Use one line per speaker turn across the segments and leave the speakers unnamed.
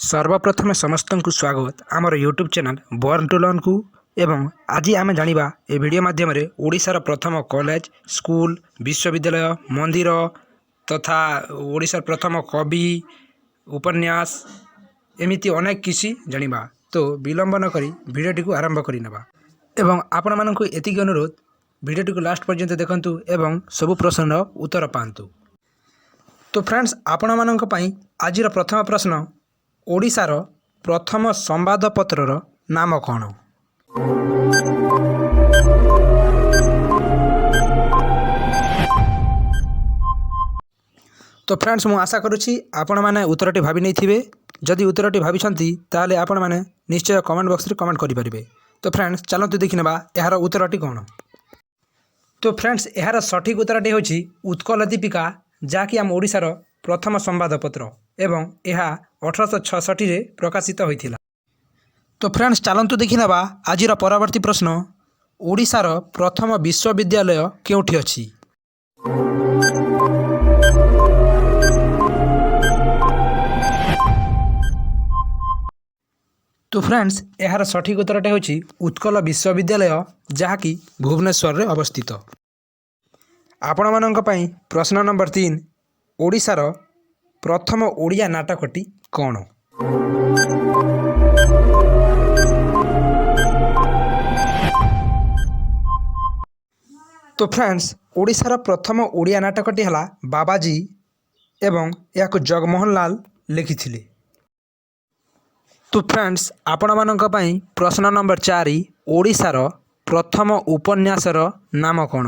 ସର୍ବପ୍ରଥମେ ସମସ୍ତଙ୍କୁ ସ୍ୱାଗତ ଆମର ୟୁଟ୍ୟୁବ୍ ଚ୍ୟାନେଲ୍ ବର୍ନ ଟୁ ଲର୍ନକୁ। ଏବଂ ଆଜି ଆମେ ଜାଣିବା ଏ ଭିଡ଼ିଓ ମାଧ୍ୟମରେ ଓଡ଼ିଶାର ପ୍ରଥମ କଲେଜ, ସ୍କୁଲ, ବିଶ୍ୱବିଦ୍ୟାଳୟ, ମନ୍ଦିର ତଥା ଓଡ଼ିଶାର ପ୍ରଥମ କବି, ଉପନ୍ୟାସ, ଏମିତି ଅନେକ କିଛି ଜାଣିବା। ତ ବିଳମ୍ବ ନକରି ଭିଡ଼ିଓଟିକୁ ଆରମ୍ଭ କରିନେବା ଏବଂ ଆପଣମାନଙ୍କୁ ଏତିକି ଅନୁରୋଧ, ଭିଡ଼ିଓଟିକୁ ଲାଷ୍ଟ ପର୍ଯ୍ୟନ୍ତ ଦେଖନ୍ତୁ ଏବଂ ସବୁ ପ୍ରଶ୍ନର ଉତ୍ତର ପାଆନ୍ତୁ। ତ ଫ୍ରେଣ୍ଡସ୍, ଆପଣମାନଙ୍କ ପାଇଁ ଆଜିର ପ୍ରଥମ ପ୍ରଶ୍ନ, ଓଡ଼ିଶାର ପ୍ରଥମ ସମ୍ବାଦପତ୍ରର ନାମ କ'ଣ? ତ ଫ୍ରେଣ୍ଡସ୍, ମୁଁ ଆଶା କରୁଛି ଆପଣମାନେ ଉତ୍ତରଟି ଭାବି ନେଇଥିବେ। ଯଦି ଉତ୍ତରଟି ଭାବିଛନ୍ତି, ତାହେଲେ ଆପଣମାନେ ନିଶ୍ଚୟ କମେଣ୍ଟ ବକ୍ସରେ କମେଣ୍ଟ କରିପାରିବେ। ତ ଫ୍ରେଣ୍ଡସ୍, ଚାଲନ୍ତୁ ଦେଖିନେବା ଏହାର ଉତ୍ତରଟି କ'ଣ। ତ ଫ୍ରେଣ୍ଡସ୍, ଏହାର ସଠିକ୍ ଉତ୍ତରଟି ହେଉଛି ଉତ୍କଳ ଦୀପିକା, ଯାହାକି ଆମ ଓଡ଼ିଶାର ପ୍ରଥମ ସମ୍ବାଦପତ୍ର ଏବଂ ଏହା 1866ରେ ପ୍ରକାଶିତ ହୋଇଥିଲା। ତ ଫ୍ରେଣ୍ଡସ୍, ଚାଲନ୍ତୁ ଦେଖିନେବା ଆଜିର ପରବର୍ତ୍ତୀ ପ୍ରଶ୍ନ, ଓଡ଼ିଶାର ପ୍ରଥମ ବିଶ୍ୱବିଦ୍ୟାଳୟ କେଉଁଠି ଅଛି? ତ ଫ୍ରେଣ୍ଡସ୍, ଏହାର ସଠିକ୍ ଉତ୍ତରଟା ହେଉଛି ଉତ୍କଳ ବିଶ୍ୱବିଦ୍ୟାଳୟ, ଯାହାକି ଭୁବନେଶ୍ୱରରେ ଅବସ୍ଥିତ। ଆପଣମାନଙ୍କ ପାଇଁ ପ୍ରଶ୍ନ ନମ୍ବର 3, ଓଡ଼ିଶାର ପ୍ରଥମ ଓଡ଼ିଆ ନାଟକଟି କ'ଣ? ତ ଫ୍ରେଣ୍ଡସ୍, ଓଡ଼ିଶାର ପ୍ରଥମ ଓଡ଼ିଆ ନାଟକଟି ହେଲା ବାବାଜୀ ଏବଂ ଏହାକୁ ଜଗମୋହନ ଲାଲ ଲେଖିଥିଲେ। ତ ଫ୍ରେଣ୍ଡସ୍, ଆପଣମାନଙ୍କ ପାଇଁ ପ୍ରଶ୍ନ ନମ୍ବର 4, ଓଡ଼ିଶାର ପ୍ରଥମ ଉପନ୍ୟାସର ନାମ କ'ଣ?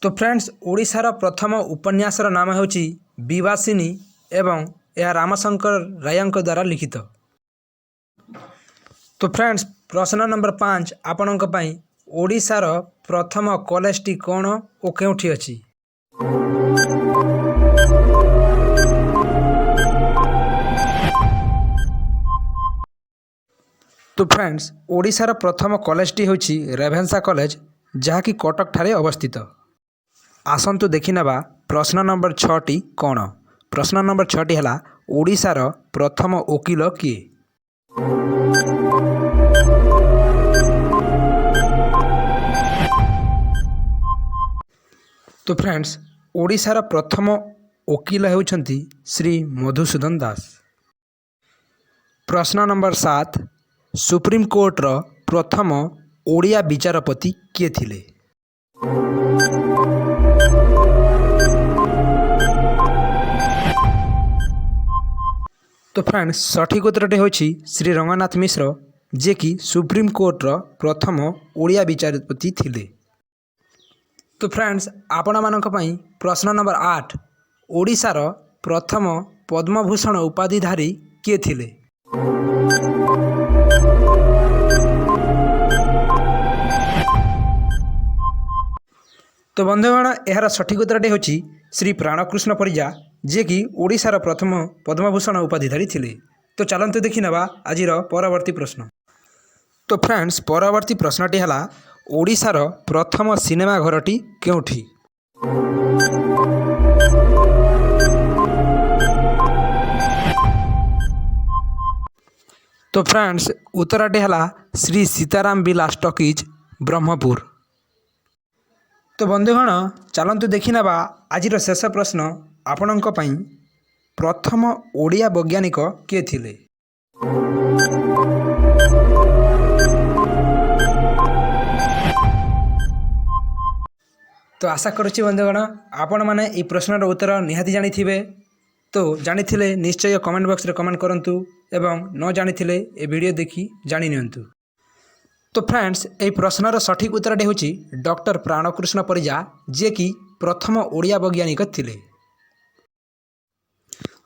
ତ ଫ୍ରେଣ୍ଡସ୍, ଓଡ଼ିଶାର ପ୍ରଥମ ଉପନ୍ୟାସର ନାମ ହେଉଛି ବିବାସିନୀ ଏବଂ ଏହା ରାମଶଙ୍କର ରାୟଙ୍କ ଦ୍ୱାରା ଲିଖିତ। ତ ଫ୍ରେଣ୍ଡସ୍, ପ୍ରଶ୍ନ ନମ୍ବର 5 ଆପଣଙ୍କ ପାଇଁ, ଓଡ଼ିଶାର ପ୍ରଥମ କଲେଜଟି କ'ଣ ଓ କେଉଁଠି ଅଛି? ତ ଫ୍ରେଣ୍ଡସ୍, ଓଡ଼ିଶାର ପ୍ରଥମ କଲେଜଟି ହେଉଛି ରେଭେନ୍ସା କଲେଜ, ଯାହାକି କଟକଠାରେ ଅବସ୍ଥିତ। ଆସନ୍ତୁ ଦେଖିନେବା ପ୍ରଶ୍ନ ନମ୍ବର 6ଟି କ'ଣ। ପ୍ରଶ୍ନ ନମ୍ବର 6ଟି ହେଲା, ଓଡ଼ିଶାର ପ୍ରଥମ ଓକିଲ କିଏ? ତ ଫ୍ରେଣ୍ଡସ୍, ଓଡ଼ିଶାର ପ୍ରଥମ ଓକିଲ ହେଉଛନ୍ତି ଶ୍ରୀ ମଧୁସୂଦନ ଦାସ। ପ୍ରଶ୍ନ ନମ୍ବର 7, ସୁପ୍ରିମକୋର୍ଟର ପ୍ରଥମ ଓଡ଼ିଆ ବିଚାରପତି କିଏ ଥିଲେ? ତ ଫ୍ରେଣ୍ଡସ୍, ସଠିକ୍ ଉତ୍ତରଟି ହେଉଛି ଶ୍ରୀ ରଙ୍ଗନାଥ ମିଶ୍ର, ଯିଏକି ସୁପ୍ରିମକୋର୍ଟର ପ୍ରଥମ ଓଡ଼ିଆ ବିଚାରପତି ଥିଲେ। ତ ଫ୍ରେଣ୍ଡସ୍, ଆପଣମାନଙ୍କ ପାଇଁ ପ୍ରଶ୍ନ ନମ୍ବର 8, ଓଡ଼ିଶାର ପ୍ରଥମ ପଦ୍ମଭୂଷଣ ଉପାଧିଧାରୀ କିଏ ଥିଲେ? ତ ବନ୍ଧୁଗଣ, ଏହାର ସଠିକ୍ ଉତ୍ତରଟି ହେଉଛି ଶ୍ରୀ ପ୍ରାଣକୃଷ୍ଣ ପରିଜା, ଯିଏକି ଓଡ଼ିଶାର ପ୍ରଥମ ପଦ୍ମଭୂଷଣ ଉପାଧିଧାରୀ ଥିଲେ। ତ ଚାଲନ୍ତୁ ଦେଖିନେବା ଆଜିର ପରବର୍ତ୍ତୀ ପ୍ରଶ୍ନ। ତ ଫ୍ରେଣ୍ଡସ୍, ପରବର୍ତ୍ତୀ ପ୍ରଶ୍ନଟି ହେଲା, ଓଡ଼ିଶାର ପ୍ରଥମ ସିନେମା ଘରଟି କେଉଁଠି? ତ ଫ୍ରେଣ୍ଡସ୍, ଉତ୍ତରଟି ହେଲା ଶ୍ରୀ ସୀତାରାମ ବିଲାସ ଟକିଜ୍, ବ୍ରହ୍ମପୁର। ତ ବନ୍ଧୁଗଣ, ଚାଲନ୍ତୁ ଦେଖିନେବା ଆଜିର ଶେଷ ପ୍ରଶ୍ନ ଆପଣଙ୍କ ପାଇଁ, ପ୍ରଥମ ଓଡ଼ିଆ ବୈଜ୍ଞାନିକ କିଏ ଥିଲେ? ତ ଆଶା କରୁଛି ବନ୍ଧୁଗଣ, ଆପଣମାନେ ଏହି ପ୍ରଶ୍ନର ଉତ୍ତର ନିହାତି ଜାଣିଥିବେ। ତ ଜାଣିଥିଲେ ନିଶ୍ଚୟ କମେଣ୍ଟ ବକ୍ସରେ କମେଣ୍ଟ କରନ୍ତୁ ଏବଂ ନ ଜାଣିଥିଲେ ଏ ଭିଡ଼ିଓ ଦେଖି ଜାଣି ନିଅନ୍ତୁ। ତ ଫ୍ରେଣ୍ଡସ୍, ଏହି ପ୍ରଶ୍ନର ସଠିକ୍ ଉତ୍ତରଟି ହେଉଛି ଡକ୍ଟର ପ୍ରାଣକୃଷ୍ଣ ପରିଜା, ଯିଏକି ପ୍ରଥମ ଓଡ଼ିଆ ବୈଜ୍ଞାନିକ ଥିଲେ।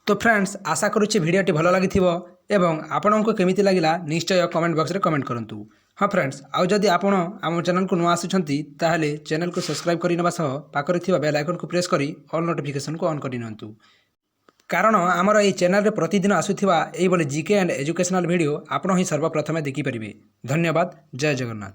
ତ ଫ୍ରେଣ୍ଡସ୍, ଆଶା କରୁଛି ଭିଡ଼ିଓଟି ଭଲ ଲାଗିଥିବ ଏବଂ ଆପଣଙ୍କୁ କେମିତି ଲାଗିଲା ନିଶ୍ଚୟ କମେଣ୍ଟ ବକ୍ସରେ କମେଣ୍ଟ କରନ୍ତୁ। ହଁ ଫ୍ରେଣ୍ଡସ୍, ଆଉ ଯଦି ଆପଣ ଆମ ଚ୍ୟାନେଲକୁ ନୂଆ ଆସୁଛନ୍ତି, ତାହେଲେ ଚ୍ୟାନେଲକୁ ସବସ୍କ୍ରାଇବ୍ କରିନେବା ସହ ପାଖରେ ଥିବା ବେଲ୍ ଆଇକନ୍କୁ ପ୍ରେସ୍ କରି ଅଲ୍ ନୋଟିଫିକେସନ୍କୁ ଅନ୍ କରିନିଅନ୍ତୁ, କାରଣ ଆମର ଏହି ଚ୍ୟାନେଲରେ ପ୍ରତିଦିନ ଆସୁଥିବା ଏଇଭଳି ଜିକେ ଆଣ୍ଡ ଏଜୁକେସନାଲ୍ ଭିଡ଼ିଓ ଆପଣ ହିଁ ସର୍ବପ୍ରଥମେ ଦେଖିପାରିବେ। ଧନ୍ୟବାଦ, ଜୟ ଜଗନ୍ନାଥ।